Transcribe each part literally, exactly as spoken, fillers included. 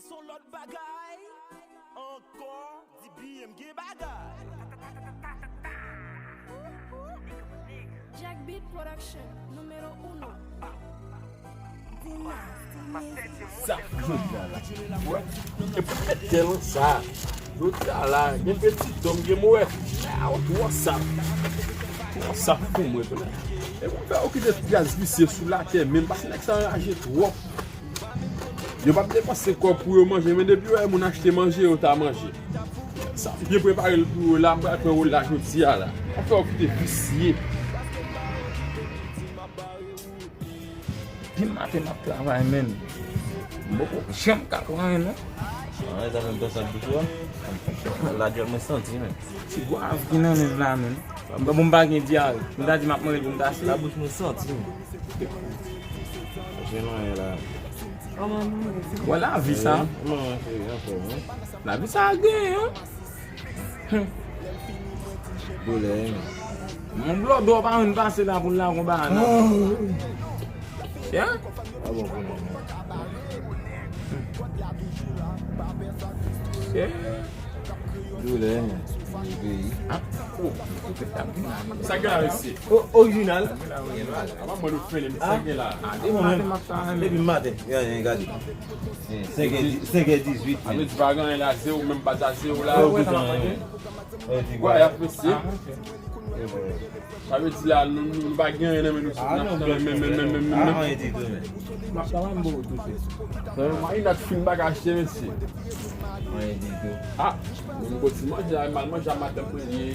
Son lòt bagay ankò, di B M gen bagay. Jack Beat Production, numéro uno. Sa jodi a la. Wè. E pou mèt tèl sa. Jodi a la, gen peti dòm, gen mowè. Sa, ou twò sa. Twò sa pou mwen, tou. E pou fè okipe gaz visye sou latè, menm paske nèg sa anraje twòp. Yo p ap depanse kòb pou yo manje, men depi yo wè moun achte manje, yo ta manje. Sa m byen prepare l pou yo la, m pral pran wòl la jodi a la. Anfè, yo kite visye. Depi maten m ap travay, menn. M poko janm ka pran anyen, non. Anyen sa menm tan sa bouch ou a. La dyòl mwen santi, menn. Ti gwav ki nan men m la, menn. Bon, m pa gen dyare. M ta di m ap manje l pou m ta seye. La bouch mwen santi, menn. Jen anyen la. Wè lavi sa. Kòman w cheri, anfòm, wi. Lavi sa a genyen, wi. Doulè, wi. Yon blòdò pa menm pase la pou l la konba la. Yeah? Pa bon pou nou, non. Yeah. Doulè, men. Li peyi. Ah, oh. Sa gen la, mesye? O-, orijinal. Avan mwen nou fini, sa gen la. Ah, depi maten, depi maten. Gade, gade. Senk è di-, senk è dizuit. Sa vle di pa gen anyen la, se ou menm pa sa, se ou la. Wè, y ap mesye. Sa vle di la, nou, nou, nou pa gen anyen nan men nou, sou nan men, men, men, men, men, men. Anyen ditou, men. M ap travay, m poko touche. Sa vle di, m ap fin pa ka achte, mesye. Anyen ditou. Ah, mwen m konn ti manje, a mal manje a madanm mwen ye.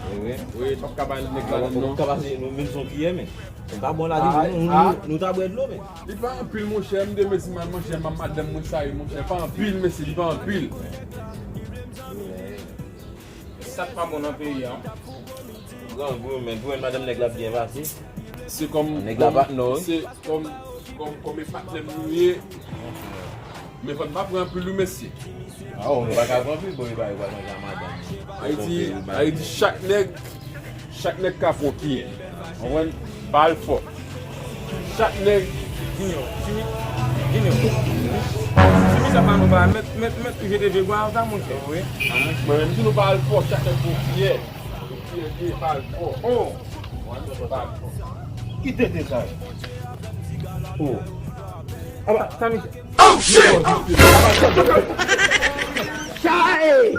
Wi, wi. Wi, p ap ka bay nèg la non. P ap ka pase nou menm son kiyè, men. Se pa bon la, nou, nou, nou, nou ta bwè dlo, men. Li pa anpil, monchè, m de mezi mal manje, m ap madanm mwen sa ye, monchè, pa anpil, mesye, li pa anpil. Sa k pa bon nan peyi a. Grangou, men pou yon madanm nèg la byen pase. Se kòm, nèg la pa, non, wi. Se kòm, kòm, kòm e patnè m nou ye. Men fò n pa pran anpil wi, mesye. Ah, ou pa ka pran anpil, bon, e pa, e pa manje a madanm. Ayiti, Ayiti, chak nèg, chak nèg ka fè yon kiyè. Konprann? Ba l fò. Chak nèg. Junior, Jimmy, Junior. Jimmy, sa pa nou pa, mèt, mèt, mèt, jete vye gwa sa, monchè. Wi. Mwen menm, si nou ba l fò, chak nèg fè yon kiyè. Yon kiyè, kiyè, ba l fò. Oh. Ba l fò. Ki tete sa yo? Oh. Aba, sa, Michel. Oh, shit! Chae!